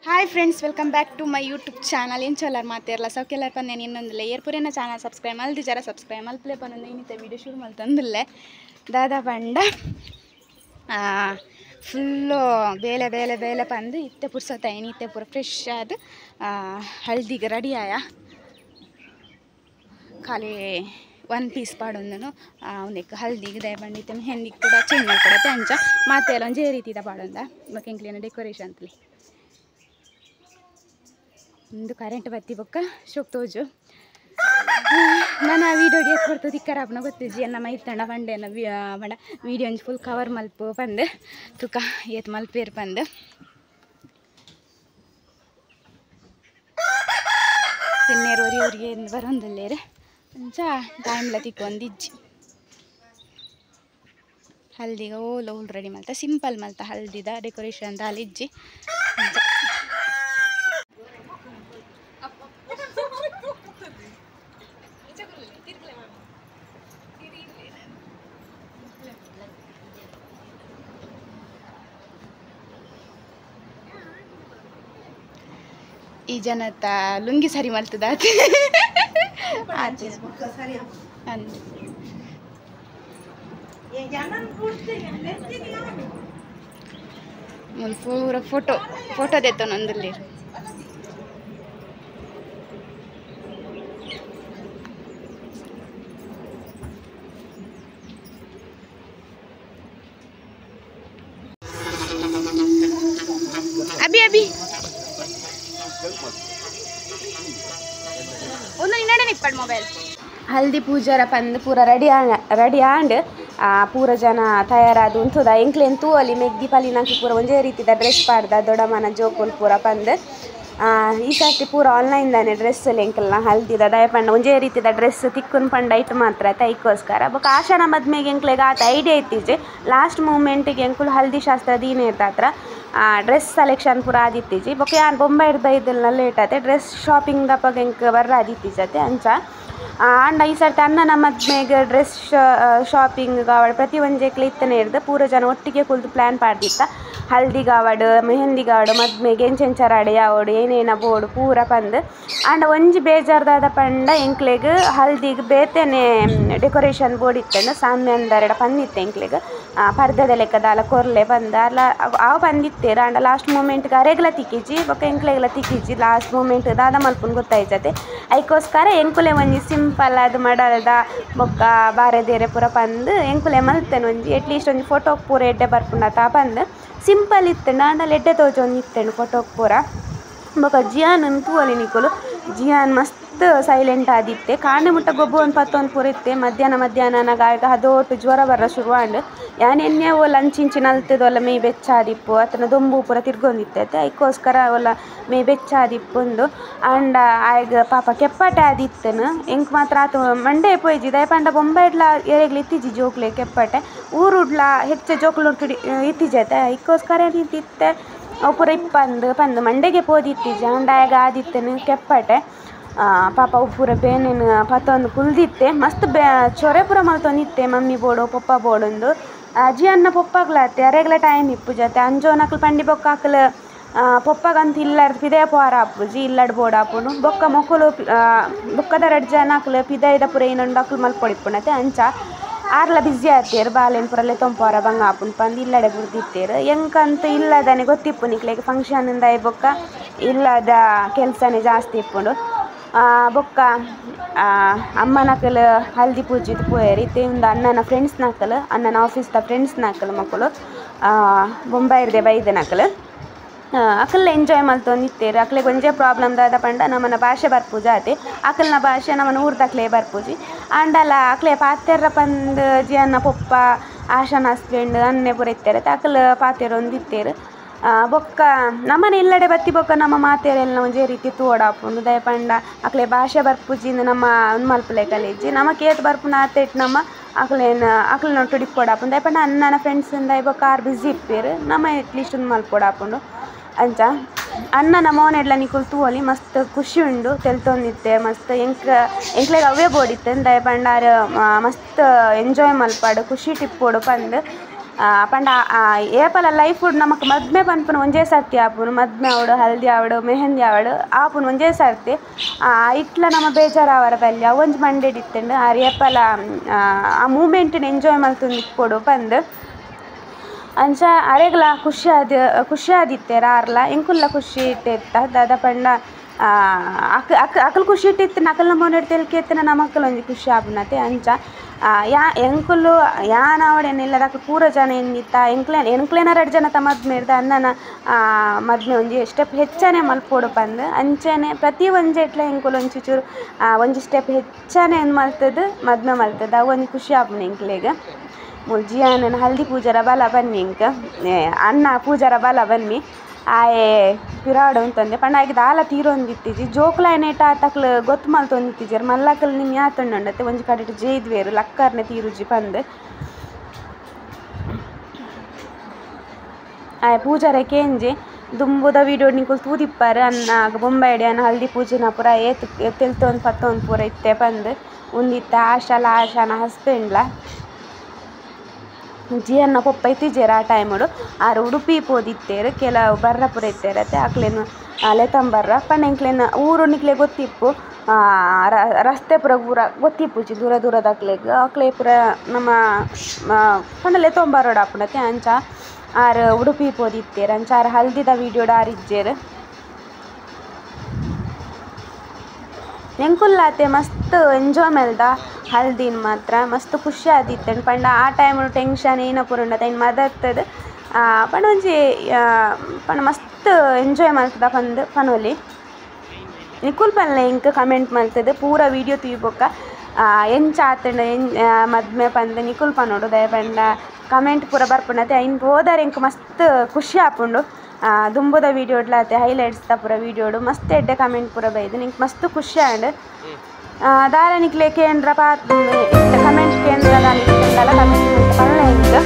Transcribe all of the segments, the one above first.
Hi friends, welcome back to my YouTube channel. ಎಂಚೋಲಾರ್ ಮಾತೇರ್ಲ ಸೌಕ್ಯಲಾರ್ ಪನ್ನೇನು ಇನ್ನೊಂದಿಲ್ಲ ಏರ್ಪುರೇನ channel subscribe ಮಲ್ದಿ ಜರ subscribe ಮಲ್ಪ್ಲೆ ಪನ್ನೊಂದು ಇನ್ನಿತ video ಶುರು ಮಲ್ತಂದಿಲ್ಲೆ. ದಾದಾ ಪಂಡ ಫುಲ್ಲು ಬೇಲೆ ಬೇಲೆ ಬೇಲೆ ಪಂದು ಇತ್ತೆ ಪುರ್ಸೊತ್ತಾಯಿನಿ, ಇತ್ತೆ ಪೂರ ಫ್ರೆಶ್ ಆದ ಹಲ್ದಿಗೆ ರೆಡಿ ಆಯ. ಖಾಲಿ ಒನ್ ಪೀಸ್ ಪಾಡೊಂದನು ಅವನಿಗೆ ಹಲ್ದಿಗೆ ದಯ ಬಂಡಿತ್ತೆ ಮೆಹಂದಿಗೆ ಕೂಡ ಚೇಂಜ್ ಮಾಡ್ಕೊಡತ್ತೆ ಅಂಚ ಮಾತೆಲ್ಲ ಒಂಜೇ ರೀತಿದ ಪಾಡೊಂದ ಬೊಕ್ಕ ಎಂಕ್ಲೆನ ಡೆಕೋರೇಷನ್ ಅಂತಲಿ ಒಂದು ಕರೆಂಟ್ ಬತ್ತಿ ಬೊಕ್ಕ ಶೋಕ್ ತೋಜು. ನಾನು ಆ ವೀಡಿಯೋಗೆ ಕೊಡ್ತು ತಿಕ್ಕರಾಪನ ಗೊತ್ತಿಜ್ಜಿ ಎನ್ನ ಮೈತಂಡ ಪಂಡೆನ ಪಂಡ ವೀಡಿಯೋ ಒಂಜಿ ಫುಲ್ ಕವರ್ ಮಲ್ಪು ಪಂದು ತುಕ ಏತ್ ಮಲ್ಪೇರು ಪಂದು. ತಿನ್ನೇರು ಒರಿ ಒರಿಗೆ ಬರೋಂದಲ್ಲೇರು ಅಂಚ ಟೈಮ್ಲ ತಿಕ್ಕೊಂದಿಜ್ಜಿ. ಹಲ್ದಿಗೆ ಓಲ್ ಓಲ್ ರೆಡಿ ಮಲ್ತ ಸಿಂಪಲ್ ಮಲ್ತ ಹಲ್ದಿದ ಡೆಕೋರೇಷನ್ ದಾಲಿಜ್ಜಿ. ಈ ಜನತ ಲುಂಗಿ ಸರಿ ಮಲ್ತದ ಪೂರ ಫೋಟೋ ಫೋಟೋ ದೆತ್ತೊಂದಲ್ಲಿ. ಅಭಿ ಅಭಿ ಒಂದು ನಿನ್ನಡೆ ನಿಪ್ಪಡ್ ಮೊಬೈಲ್. ಹಲ್ದಿ ಪೂಜಾರ ಪಂದು ಪೂರ ರೆಡಿ ರೆಡಿ ಆಂಡ್ ಪೂರ ಜನ ತಯಾರಾದ ಉಂತುದ ಎಂಕ್ಲೆನ್ ತೂವಲಿ ಮೆಗ್ದಿ ಪಲಿನಾಕಿ ಪೂರ ಒಂಜೇ ರೀತಿದ ಡ್ರೆಸ್ ಪಾಡ್ದ ದೊಡಮನ ಜೋಕುಲ್ ಪೂರ ಪಂದು. ಈ ಸರ್ತಿ ಪೂರ ಆನ್ಲೈನ್ ದಾನೆ ಡ್ರೆಸ್ ಎಂಕಲ್ನ ಹಲ್ದಿದ ದಯಪಂಡ ಒಂಜೇ ರೀತಿದ ಡ್ರೆಸ್ ತಿಕ್ಕುನ್ ಪಂಡ ಇಟ್ಟು ಮಾತ್ರ ತೈಕೋಸ್ಕರ. ಬೊಕ್ಕ ಆಶಾನ ಮದ್ಮೆಗೆ ಎಂಕ್ಲೆಗ್ ಆತ ಐಡಿಯಾ ಇತ್ತೀಚೆ ಲಾಸ್ಟ್ ಮೂಮೆಂಟಿಗೆ ಎಂಕುಲು ಹಲ್ದಿ ಶಾಸ್ತ್ರ ದೀನ ಇರ್ತಾತ್ರ ಡ್ರೆಸ್ ಸೆಲೆಕ್ಷನ್ ಪೂರ ಆದಿತ್ತೀಜಿ. ಬೊಕ್ಕ ಯಾನ್ ಬೊಂಬೈ ಬೈದಿಲ್ಲ ಲೇಟ್ ಆತೆ ಡ್ರೆಸ್ ಶಾಪಿಂಗ್ ದಪ್ಪಗ ಎಂಕ್ ಬರ್ರ ಆದಿತ್ತೀಜತೆ ಅಂಚ. ಆಂಡ ಈ ಸರ್ತಿ ಅಣ್ಣನ ಮದ್ಮೆಗೆ ಡ್ರೆಸ್ ಶಾಪಿಂಗ್ ಗಾವಡ್ ಪ್ರತಿ ಒಂಜೆಕ್ಲ ಇತ್ತನೇ ಇರ್ದು ಪೂರ ಜನ ಒಟ್ಟಿಗೆ ಕುಲ್ದು ಪ್ಲ್ಯಾನ್ ಪಾಡ್ದಿತ್ತ. ಹಲ್ದಿ ಗಾವಡ್ ಮೆಹಂದಿ ಗಾವಡ್ ಮದ್ಮೆಗೆ ಎಂಚೆಂಚರಾಡೆ ಯಾವಡು ಏನೇನ ಬೋಡು ಪೂರ ಪಂದು. ಆಂಡ ಒಂಜಿ ಬೇಜಾರ್ದಾದ ಪಂಡ ಎಂಕ್ಲೆಗ್ ಹಲ್ದಿಗ್ ಬೇತೆನೆ ಡೆಕೋರೇಷನ್ ಬೋರ್ಡ್ ಇತ್ತಂಡ ಸಾಮ್ಯಂದರೆಡ ಪಂದಿತ್ತೆ ಎಂಕ್ಲೆಗ್ ಪರ್ದೆದ ಲೆಕ್ಕದಾಲ ಕೊರ್ಲೆ ಪಂದ ಅಲ್ಲ ಅವು ಪಂದಿತ್ತೇರು. ಆಂಡ ಲಾಸ್ಟ್ ಮೂಮೆಂಟ್ಗೆ ಅರೆಗ್ಲ ತಿಕ್ಕಿಜಿ ಬೊಕ್ಕ ಎಂಕ್ಲೆಗ್ಲ ತಿಕ್ಕಿಜಿ ಲಾಸ್ಟ್ ಮೂಮೆಂಟ್ ದಾದ ಮಲ್ಪುನ್ ಗೊತ್ತಾಯ್ತತೆ. ಐಕೋಸ್ಕರ ಎಂಕುಲೆ ಒಂಜಿ ಸಿಂಪಲ್ ಅದು ಮಾಡಲ್ದ ಬೊಕ್ಕ ಬಾರೆ ದೇರೆ ಪೂರ ಪಂದು ಎಂಕುಲೆ ಮಲ್ತೇನೆ ಒಂಜಿ ಅಟ್ಲೀಸ್ಟ್ ಒಂಜಿ ಫೋಟೋ ಪೂರ ಎಡ್ಡೆ ಬರ್ಪುಂಡತ ಪಂದು ಸಿಂಪಲ್ ಇತ್ತಂಡ. ಆಂಡ ಎಡ್ಡೆ ತೋಜೊಂದು ಇತ್ತೇನು ಫೋಟೋ ಪೂರ. ಬೊಕ್ಕ ಜಿಯಾನ್ ತೂವಲಿ ನಿಕುಲು ಜಿಯಾನ್ ಮಸ್ತ್ ಸೈಲೆಂಟ್ ಆದಿತ್ತೆ. ಕಾಂಡೆ ಮುಟ್ಟ ಗೊಬ್ಬು ಒಂದು ಪತ್ತೊಂದು ಪೂರ ಇತ್ತೆ. ಮಧ್ಯಾಹ್ನ ಮಧ್ಯಾಹ್ನ ನಾಗ ಅದೋಟು ಜ್ವರ ಬರ್ರ ಶುರು ಆಂಡ್ ಯಾನ್ ಎನ್ನೆ ಓಲ ಅಂಚಿಂಚಿ ನಲ್ತದೊಲ್ಲ ಮೇ ಬೆಚ್ಚಾದಿಪ್ಪು ಅತನ ದೊಂಬು ಪೂರ ತಿರ್ಗೊಂದಿತ್ತೆ ಐಕೋಸ್ಕರ ಓಲ ಮೇ ಬೆಚ್ಚಾದಿಪ್ಪುಂದು. ಆಂಡ ಆಯ್ಗ ಪಾಪ ಕೆಪ್ಪಟೆ ಆದಿತ್ತನು ಎಂಕ್ ಮಾತ್ರ ಆತು ಮಂಡೆ ಪೋಯ್ಜಿ ದಯಪಂಡ ಬೊಂಬೈಡ್ಲ ಎರೆಗ್ಲ ಇತ್ತೀಜಿ ಜೋಕ್ಲೆ ಕೆಪ್ಪಟೆ ಊರುಡ್ಲ ಹೆಚ್ಚ ಜೋಕ್ಲು ಇತ್ತೀಜತೆ ಐಕೋಸ್ಕರ ಇತ್ತಿತ್ತೆ ಅವು ಪೂರ ಇಪ್ಪಂದು ಪಂದು ಮಂಡೆಗೆ ಪೋದಿತ್ತೀಜಿ. ಆಂಡ ಆಯ್ಗ ಆದಿತ್ತನು ಕೆಪ್ಪಟೆ. ಪಾಪ ಅವು ಪೂರ ಬೇನೇನು ಪತ್ತೊಂದು ಕುಲ್ದಿತ್ತೆ ಮಸ್ತ್ ಬೇ ಚೊರೆ ಪೂರ ಮಲ್ತೊಂದಿತ್ತೆ ಮಮ್ಮಿ ಬೋಡು ಪೊಪ್ಪ ಬೋಡೊಂದು. ಅಜ್ಜಿ ಅನ್ನ ಪೊಪ್ಪಗ್ಲಾತೆ ಅರೆಗ್ಲ ಟೈಮ್ ಇಪ್ಪು ಜೊತೆ ಅಂಜೋನಕ್ಲು ಪಂಡಿ ಬೊಕ್ಕ ಅಕ್ಲು ಪೊಪ್ಪಗಂತ ಇಲ್ಲಡ್ ಪಿದಯ ಪೋರ ಆಪುಜಿ ಇಲ್ಲಡ್ ಬೋಡು ಆಪುಂಡು. ಬೊಕ್ಕ ಮೊಕುಲು ಬೊಕ್ಕದ ರಡ್ಡ್ ಜನ ಅಕ್ಲು ಪಿದಯ್ದ ಪೂರ ಏನೊಂಡು ಅಕ್ಲು ಮಲ್ಪೊಡಿಪ್ಪುನತೆ ಅಂಚ ಆರ್ಲ ಬ್ಯುಸಿ ಆತೇರು ಬಾಲೆನ್ ಪೂರ ಲೆತ್ತೊಂಪೋರ ಬಂಗ ಆಪುಂಡು ಪಂದು ಇಲ್ಲಡೆ ಬುಡ್ದಿತ್ತೇರು. ಎಂಕಂತ ಇಲ್ಲದನೆ ಗೊತ್ತಿಪ್ಪು ನಿಕ್ಲೆಗ್ ಫಂಕ್ಷನ್ ಬೊಕ್ಕ ಇಲ್ಲದ ಕೆಲಸನೇ ಜಾಸ್ತಿ ಇಪ್ಪುಂಡು. ಬೊಕ್ಕ ಅಮ್ಮನಕಲ್ ಹಲ್ದಿ ಪೂಜಿದ್ ಪೋಯೆರ್ ಇತ್ತೆ ಉಂದು ಅಣ್ಣನ ಫ್ರೆಂಡ್ಸ್ ನಕಲ್ ಅಣ್ಣನ ಆಫೀಸ್ದ ಫ್ರೆಂಡ್ಸ್ ನಕಲ್ ಮೊಕುಲು ಬೊಂಬೈರ್ದೆ ಬೈದನಕಲ್ ಅಕಲ್ನ ಎಂಜಾಯ್ ಮಲ್ತೊಂದಿತ್ತೇರು. ಅಕ್ಲೆಗ್ ಒಂಜೇ ಪ್ರಾಬ್ಲಮ್ ದಾದ ಪಂಡ ನಮನ ಭಾಷೆ ಬರ್ಪುಜಿ ಆತೆ ಅಕಲ್ನ ಭಾಷೆ ನಮನ ಊರ್ದಕ್ಲೆ ಬರ್ಪುಜಿ. ಆಂಡಲ ಅಕ್ಲೆ ಪಾತೆರ್ರ ಪಂದ್ ಜಿಯನ್ನ ಪೊಪ್ಪ ಆಶಾನ ಹಸ್ಬೆಂಡ್ ಅನ್ನೆ ಪೂರ ಇತ್ತೆರ್ ಅಕಲ್ ಪಾತೆರೊಂದಿತ್ತೇರು. ಬೊಕ್ಕ ನಮನ ಇಲ್ಲಡೆ ಬತ್ತಿ ಬೊಕ್ಕ ನಮ್ಮ ಮಾತೆರೆಲ್ಲ ಒಂಜೇ ರೀತಿ ತೂವೊಡಾಪುಂಡು ದಯಪಂಡ ಅಕ್ಲೆ ಭಾಷೆ ಬರ್ಪುಜಿಂದ್ ನಮ್ಮ ಉಂದು ಮಲ್ಪುಲೆ ಕಲಿಜ್ಜಿ ನಮಕ್ ಏತ್ ಬರ್ಪುಂಡು ಆತೆಟ್ ನಮ್ಮ ಅಕ್ಲೆನ ಅಕ್ಲೆನೊಟ್ಟು ಇಪ್ಪೊಡಾಪುಂಡು. ದಯಪಂಡ ಅಣ್ಣನ ಫ್ರೆಂಡ್ಸ್ ಬೊಕ್ಕ ಆರ್ ಬ್ಯುಸಿ ಇಪ್ಪೆರ್ ನಮ ಎಟ್ಲೀಸ್ಟ್ ಉಂದು ಮಲ್ಪೊಡಾಪುಂಡು. ಅಂಚ ಅಣ್ಣನ ಮೋನೆಡ್ಲ ನಿಕುಲು ತೂವೊಲಿ ಮಸ್ತ್ ಖುಷಿ ಉಂಡು ತೆಲ್ತೊಂದಿತ್ತೆ ಮಸ್ತ್ ಎಂಕ್ ಎಂಕ್ಲೆಗ್ ಅವೇ ಬೋಡಿತ್ತೆ ದಯಪಂಡ ಆರ್ ಮಸ್ತ್ ಎಂಜಾಯ್ ಮಲ್ಪಡ್ ಖುಷಿಟ್ ಇಪ್ಪೊಡು ಪಂದ್. ಪಂಡ ಏಪಲ ಲೈಫ್ ನಮಕ್ ಮದ್ಮೆ ಪನ್ಪುನ ಒಂಜೇ ಸರ್ತಿ ಆಪುನು ಮದ್ಮೆ ಆವಡು ಹಲ್ದಿ ಆವಡು ಮೆಹಂದಿ ಆವಡು ಆಪುನು ಒಂಜೇ ಸರ್ತಿ ಇಟ್ಲ ನಮ್ಮ ಬೇಜಾರಾವರ ಬಲ್ಲಿ ಅವು ಒಂಜಿ ಮಂಡೆಡ್ ಇತ್ತುಂಡು ಆರ್ ಏಪಲ ಆ ಮೂಮೆಂಟ್ ಎಂಜಾಯ್ ಮಲ್ತೊಂದು ಇಪ್ಪೊಡು ಪಂದ್ ಅಂಚ ಅರೆಗ್ಲ ಖುಷಿ ಆದ್ ಖುಷಿ ಆದಿತ್ತೆರ್ ಆರ್ಲ ಎಂಕುಲ್ಲ ಖುಷಿ ಇತ್ತಿತ್ತ ದಾದ ಪಂಡ ಅಕ್ ಅಕ್ ಅಕಲ್ ಖುಷಿ ಇಟ್ಟಿತ್ತು ಅಕಲ್ನ ಮೋನೆಡ್ ತೆಲ್ಕೆ ಇತ್ತಿನ ನಮಕ್ಕಲ ಒಂಜಿ ಖುಷಿ ಆಪುನತೆ ಅಂಚ ಯಾ ಎಂಕುಲು ಯಾನ್ ಆವಡ್ ಎನ್ನ ಪೂರ ಜನ ಎನ್ನಿತ್ತ ಎಂಕ್ಲೆ ಎಂಕ್ಲೆನ ರಡ್ಡ್ ಜನತ ಮದ್ಮೆ ಇರ್ದ ಅಣ್ಣನ ಮದ್ಮೆ ಒಂಜಿ ಸ್ಟೆಪ್ ಹೆಚ್ಚನೆ ಮಲ್ಪೊಡು ಪಂದ್ ಅಂಚನೆ ಪ್ರತಿ ಒಂಜೆಟ್ಲ ಎಂಕುಲು ಒಂಚೂರು ಒಂಜಿ ಸ್ಟೆಪ್ ಹೆಚ್ಚನೆ ಮಲ್ತುದು ಮದ್ಮೆ ಮಲ್ತುದು ಅವು ಒಂಜಿ ಖುಷಿ ಆಪುಂಡು ಎಂಕ್ಲೆಗ್. ಮೂಲು ಜಿಯಾನನ ಹಲ್ದಿ ಪೂಜಾರ ಬಲ ಬನ್ನಿ ಎಂಕ್ ಅಣ್ಣ ಪೂಜಾರ ಬಲ ಬನ್ನಿ ಆಯೆ ಪಿರಾಡ್ ಉಂತೊಂದೆ ಪಂಡ ಆಯ್ಗೆ ದಾಲ ತೀರೊಂದಿತ್ತಿಜಿ ಜೋಕುಲಾಯಿನೇಟ ಆತಕ್ಲ್ ಗೊತ್ತು ಮಲ್ತೊಂದಿತ್ತಿಜೆರ್ ಮಲ್ಲಕಲ್ ನಿಮ್ ಯಾತೊಂಡುಂಡತೆ ಒಂಜಿ ಕಡೆಟ್ ಜೇಯ್ದ್ವೇರು ಲಕ್ಕರ್ನೆ ತೀರುಜಿ ಪಂದ್ ಆಯೆ ಪೂಜಾರೆ ಕೇಂಜೆ ದುಂಬುದ ವೀಡಿಯೋ ನಿಕುಲು ತೂದಿಪ್ಪರ್ ಅನ್ನ ಬೊಂಬೈಡ್ ಯಾನ್ ಹಲ್ದಿ ಪೂಜೆನ ಪೂರ ಏತ್ ತೆಲ್ತೊಂದು ಪತ್ತೊಂದು ಪೂರ ಇತ್ತೆ ಪಂದ್ ಉಂದಿತ್ತೆ ಆಶಾಲ ಆಶಾನ ಹಸ್ಬೆಂಡ್ಲ ಜಿಯನ್ನ ಪೊಪ್ಪ ಇತ್ತಿಜೆರ್ ಆ ಟೈಮುಡು ಆರ್ ಉಡುಪಿ ಪೋದಿತ್ತೆರ್ ಕೆಲವು ಬರ್ರ ಪೂರ ಇತ್ತೆರ್ ಅಕ್ಲೆನ್ ಲೆತೊಂಬರ್ರ ಪಂಡ ಎಂಕ್ಲೆನ ಊರು ನಿಕ್ಲೆ ಗೊತ್ತಿಪ್ಪು ರಸ್ತೆ ಪೂರ ಪೂರ ಗೊತ್ತಿಪ್ಪುಜಿ ದೂರ ದೂರದಕ್ಲೆಗ್ ಅಕ್ಲೆ ಪೂರ ನಮ್ಮ ಪಂಡ ಲೆತೊಂಬರೊಡು ಆಪುಂಡತೆ ಅಂಚ ಆರ್ ಉಡುಪಿ ಪೋದಿತ್ತೆರ್ ಅಂಚ ಆರ್ ಹಲ್ದಿದ ವೀಡಿಯೋಡ್ ಆರ್ ಇಜ್ಜೆರ್. ಎಂಕುಲ್ಲಾತೆ ಮಸ್ತ್ ಎಂಜಾಯ್ ಮಲ್ದ ಹಲ್ದಿನ್ ಮಾತ್ರ ಮಸ್ತ್ ಖುಷಿ ಆದಿತ್ತುಂಡು ಪಂಡ ಆ ಟೈಮ್ ಟೆನ್ಷನ್ ಏನ ಪೂರ ಉಂಡತೆ ಐನ್ ಮದತ್ತುದು ಪಂಡ ಒಂಜಿ ಪಂಡ ಮಸ್ತ್ ಎಂಜಾಯ್ ಮಲ್ತದ ಪಂದ್ ಪನೊಲಿ. ನಿಕುಲ್ ಪನ್ಲೆ ಎಂಕ್ ಕಮೆಂಟ್ ಮಲ್ತುದು ಪೂರ ವೀಡಿಯೋ ತೂಯಿ ಬೊಕ್ಕ ಎಂಚ ಆತುಂಡು ಮದ್ಮೆ ಪಂದ್ ನಿಕುಲ್ ಪನೊಡು ದಾಯೆ ಪಂಡ ಕಮೆಂಟ್ ಪೂರ ಬರ್ಪುಂಡತೆ ಐನ್ ಪೋದರೆ ಎಂಕ್ ಮಸ್ತ್ ಖುಷಿ ಆಪುಂಡು. ದುಂಬುದ ವೀಡಿಯೋಡ್ಲಾತೆ ಹೈಲೈಟ್ಸ್ ದ ಪೂರ ವೀಡಿಯೋಡು ಮಸ್ತ್ ಎಡ್ಡೆ ಕಮೆಂಟ್ ಪೂರ ಬೈದು ನಿಂಕ್ ಮಸ್ತ್ ಖುಷಿ ಆಂಡ್. ದಾಲ ನಿಕ್ಲೆ ಕೇಂದ್ರ ಕಮೆಂಟ್ ಕೇಂದ್ರ ದಾಲ ಕಮೆಂಟ್ ಪನ್ಲೆ ಎಂಕ್.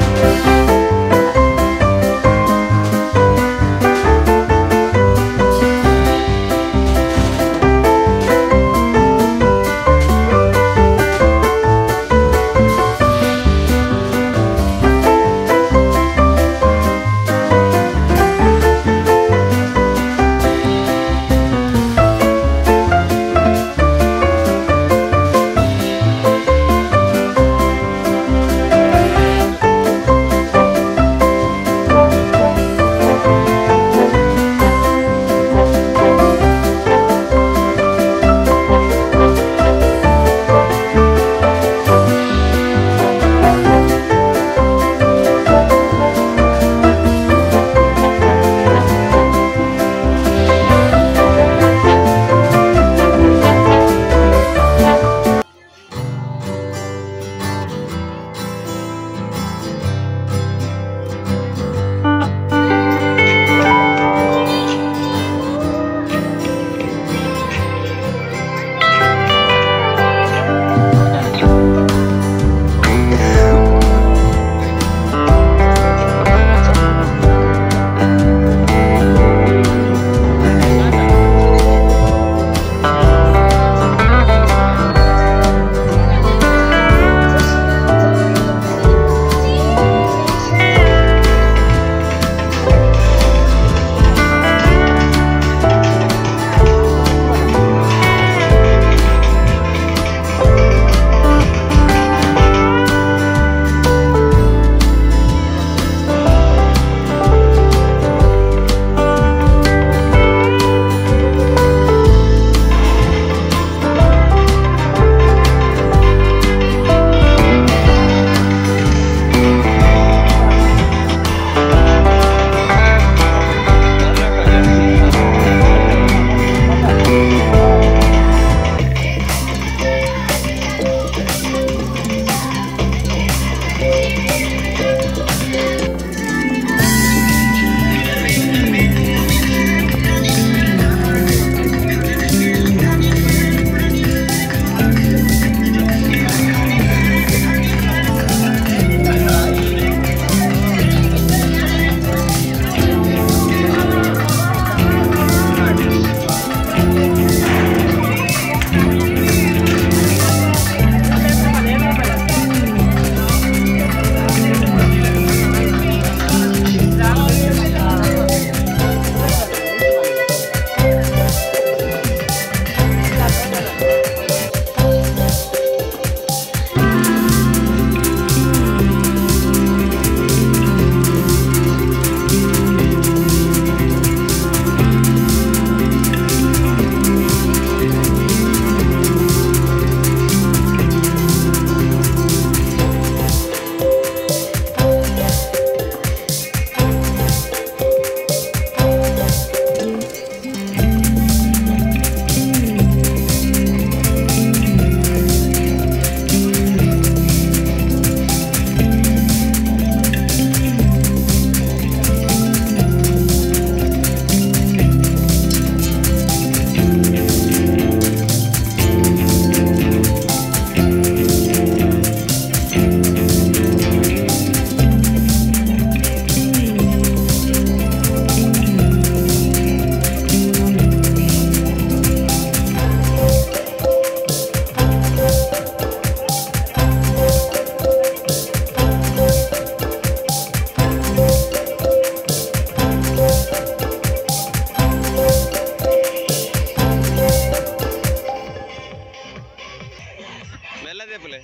ದೆಪ್ಪಲೆ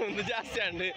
ಒಂದು ಜಾಸ್ತಿ ಅಂಡು.